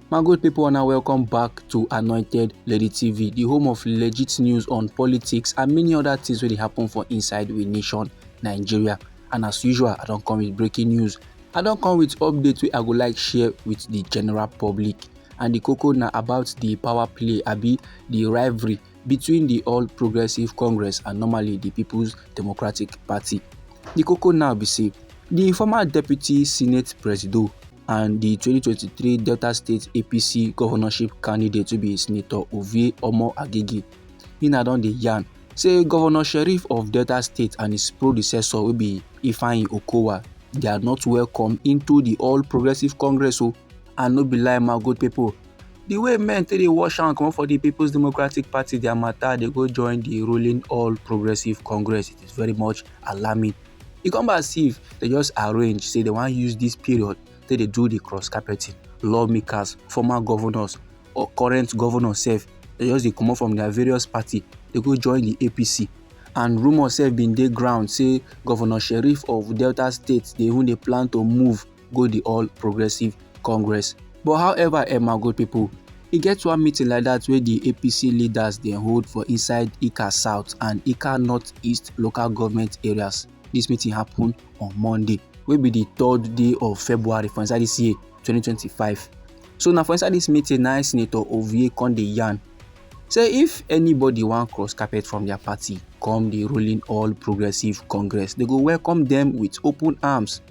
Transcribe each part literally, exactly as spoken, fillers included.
My good people, and welcome back to Anointed Lady T V, the home of legit news on politics and many other things wey dey happen for inside we nation, Nigeria. And as usual, I don come with breaking news. I don come with updates wey I go like share with the general public. And the koko na about the power play, abi the rivalry between the All Progressive Congress and normally the People's Democratic Party. The koko now be say the former deputy Senate presido and the twenty twenty-three Delta State A P C governorship candidate wey be Senator Ovie Omo Agege, he na don dey yarn say Governor Sheriff of Delta State and his predecessor wey be Ifeanyi Okowa, they are not welcome into the All Progressive Congress o. And no be lie, my good people, the way men take dey wash hand comot for the People's Democratic Party, their matter dey go join the ruling All Progressive Congress, it is very much alarming. E come be as if they just arrange say they wan use this period take dey do the cross carpeting. Lawmakers, former governors, or current governors sef, they just dey comot from their various party, they go join the A P C. And rumour sef bin dey ground say Governor Sheriff of Delta State dey even dey plan to move go the All Progressive Congress. But however, eh, my good people, e get one meeting like that wey the A P C leaders dey hold for inside Ika South and Ika North East local government areas. This meeting happen on Monday, wey be the third day of February for inside this year, twenty twenty-five. So na for inside this meeting, na Senator Ovie come dey yarn say if anybody wan cross carpet from their party come the ruling All Progressive Congress, they go welcome them with open arms.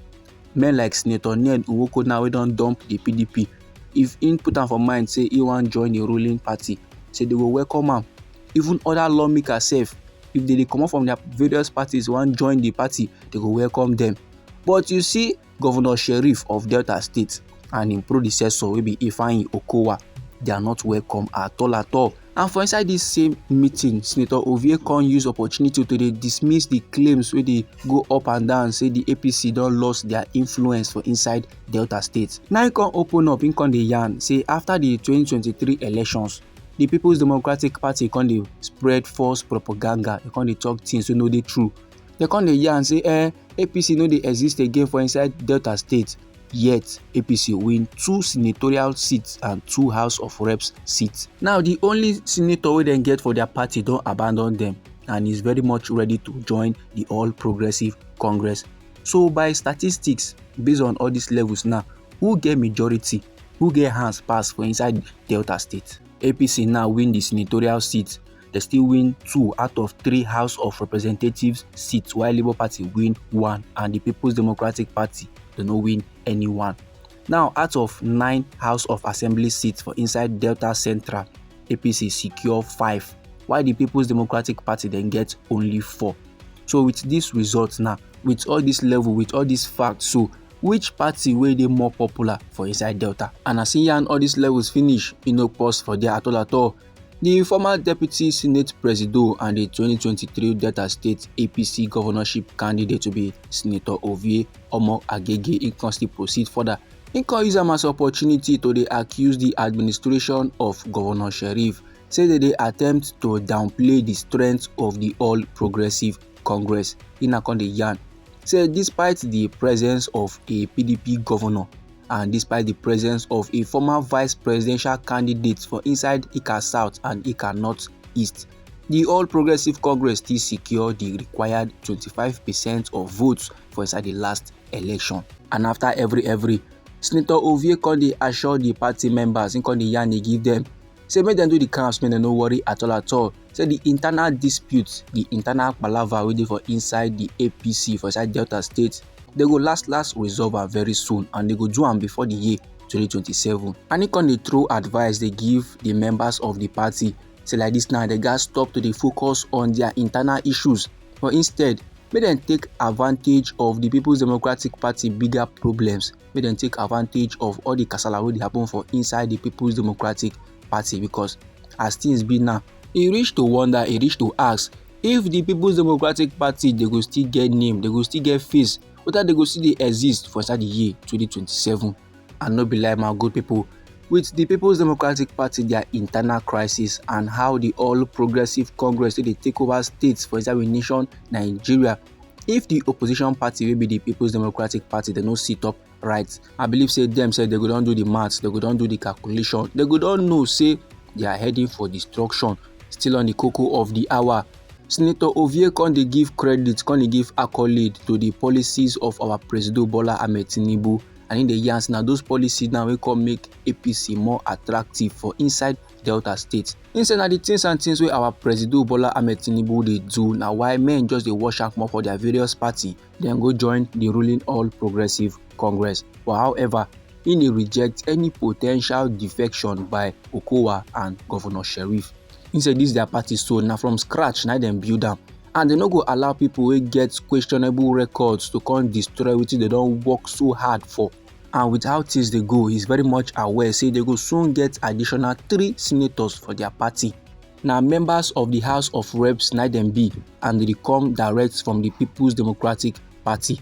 Men like Senator Ned Nwoko now wey don dump the P D P, if he put am for mind say he wan join the ruling party, say they go welcome am. Even other lawmakers sef, if they dey comot from their various parties wan join the party, they go welcome them. But you see, Governor Sheriff of Delta State and him predecessor wey be Ifeanyi Okowa, they are not welcome at all at all. And for inside this same meeting, Senator Ovie come use opportunity to dey dismiss the claims wey dey go up and down say the A P C don lost their influence for inside Delta State. Now he come open up, he come dey yarn say after the twenty twenty-three elections, the People's Democratic Party come dey spread false propaganda, they come dey talk things wey no dey true. They come dey yarn say, eh, A P C no dey exist again for inside Delta State. Yet, A P C win two senatorial seats and two House of Reps seats. Now, the only senator wey dem get for their party don abandon them and is very much ready to join the All Progressive Congress. So, by statistics, based on all these levels now, who get majority, who get hands pass for inside Delta State? A P C now win the senatorial seat. They still win two out of three House of Representatives seats, while Labour Party win one, and the People's Democratic Party, they no win any one. Now, out of nine House of Assembly seats for inside Delta Central, A P C secure five, while the People's Democratic Party then get only four. So with this result now, with all this level, with all these facts, so which party wey dey more popular for inside Delta? And as he yarn all these levels finish, e no pause for there at all at all. The former deputy Senate presido and the twenty twenty-three Delta State A P C governorship candidate wey be Senator Ovie Omo Agege, he come still proceed further. He come use am as opportunity to dey accuse the administration of Governor Sheriff, say they dey attempt to downplay the strength of the All Progressive Congress. He na come dey yarn say despite the presence of a P D P governor and despite the presence of a former vice presidential candidate for inside Ika South and Ika North East, the All Progressive Congress still secure the required twenty-five percent of votes for inside the last election. And after every every, Senator Ovie come dey assure the party members, he come dey yarn, he give them say make dem do the calms, make dem no worry at all at all. Say the internal dispute, the internal palava wey dey for inside the A P C for inside Delta State, they go last last resolve am very soon, and they go do am before the year twenty twenty-seven. And he come dey throw advice, dey give the members of the party, say like this now, they gats stop to dey focus on their internal issues, but instead, make dem take advantage of the People's Democratic Party bigger problems, make dem take advantage of all the kasala wey dey happen for inside the People's Democratic Party, because as things be now, e reach to wonder, e reach to ask if the People's Democratic Party, they go still get name, they go still get face, whether they go still dey exist for inside the year twenty twenty-seven. And no be lie, my good people, with the People's Democratic Party, their internal crisis, and how the All Progressive Congress wey dey take over states for inside we nation, Nigeria, if the opposition party wey be the People's Democratic Party, they no sit up right? I believe say dem say they go don do the maths, they go don do the calculation, they go don know say they are heading for destruction. Still on the cocoa of the hour, Senator Ovie come dey give credit, come dey give accolade to the policies of our Presido Bola Ahmed Tinubu, and in the yarns now, those policies now will come make A P C more attractive for inside Delta State. He say na the things and things wey our Presido Bola Ahmed Tinubu dey do na why men just dey wash am comot for their various party, then go join the ruling All Progressive Congress. But however, he dey reject any potential defection by Okowa and Governor Sheriff. He say this their party so na from scratch na dem build am, and they no go allow people wey get questionable records to come destroy wetin they don work so hard for. And with how things dey go, he's very much aware say they go soon get additional three senators for their party. Na members of the House of Reps na dem be, and they come direct from the People's Democratic Party.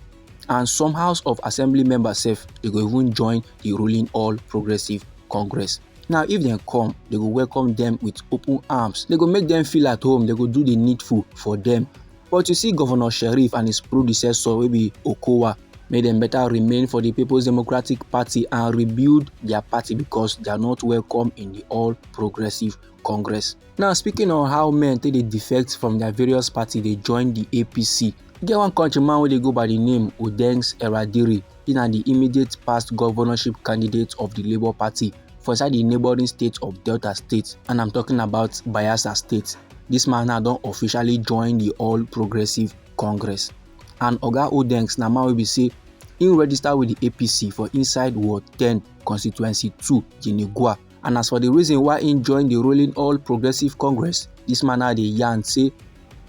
And some House of Assembly members sef, they go even join the ruling All Progressive Congress. Now, if dem come, they go welcome them with open arms. They go make them feel at home. They go do the needful for them. But you see, Governor Sheriff and his predecessor, wey be Okowa, make them better remain for the People's Democratic Party and rebuild their party because they are not welcome in the All Progressive Congress. Now, speaking on how men take dey defect from their various party, they join the A P C. E get one countryman wey dey go by the name Odengs Eradiri. He na the immediate past governorship candidate of the Labour Party for inside the neighbouring state of Delta State, and I'm talking about Bayelsa State. This man now don officially join the All Progressive Congress. And Oga Odengs na man wey be say he register with the A P C for inside Ward ten, Constituency two, Yenagoa. And as for the reason why he join the ruling All Progressive Congress, this man now dey yarn say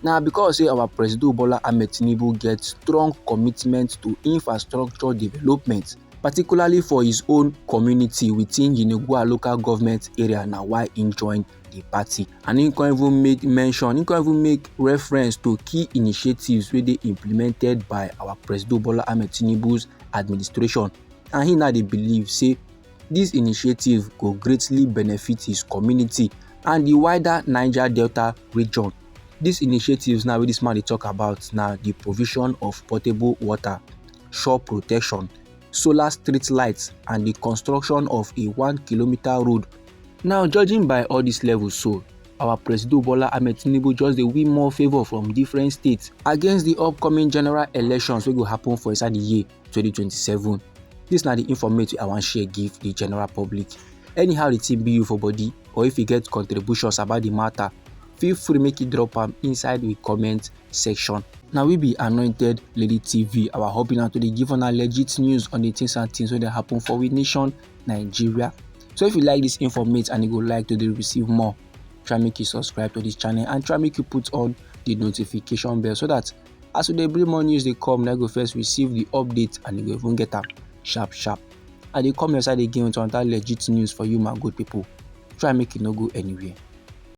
na because say our Presido Bola Ahmed Tinubu get strong commitment to infrastructure development, particularly for his own community within Yenagoa local government area, na why he join the party. And he come even make mention, he come even make reference to key initiatives wey dey implemented by our Presido Bola Ahmed Tinubu's administration. And he now dey believe say this initiative go greatly benefit his community and the wider Niger Delta region. These initiatives now wey this man dey talk about na the provision of potable water, shore protection, solar street lights, and the construction of a one kilometer road. Now, judging by all these levels so, our Presido Bola Ahmed Tinubu just dey win more favour from different states against the upcoming general elections wey go happen for inside the year twenty twenty-seven. This na the informate I wan share give the general public. Anyhow the thing be you for body, or if you get contributions about the matter, feel free make you drop am inside the comment section. Na we be Anointed Lady T V. Our hobby na to dey give una legit news on the things and things wey dey happen for we nation, Nigeria. So if you like this informate and you go like to dey receive more, try make you subscribe to this channel and try make you put on the notification bell so that as we dey bring more news dey come, na you go first receive the update and you go even get am sharp sharp. I dey come your side again with another legit news for you, my good people. Try make you no go anywhere.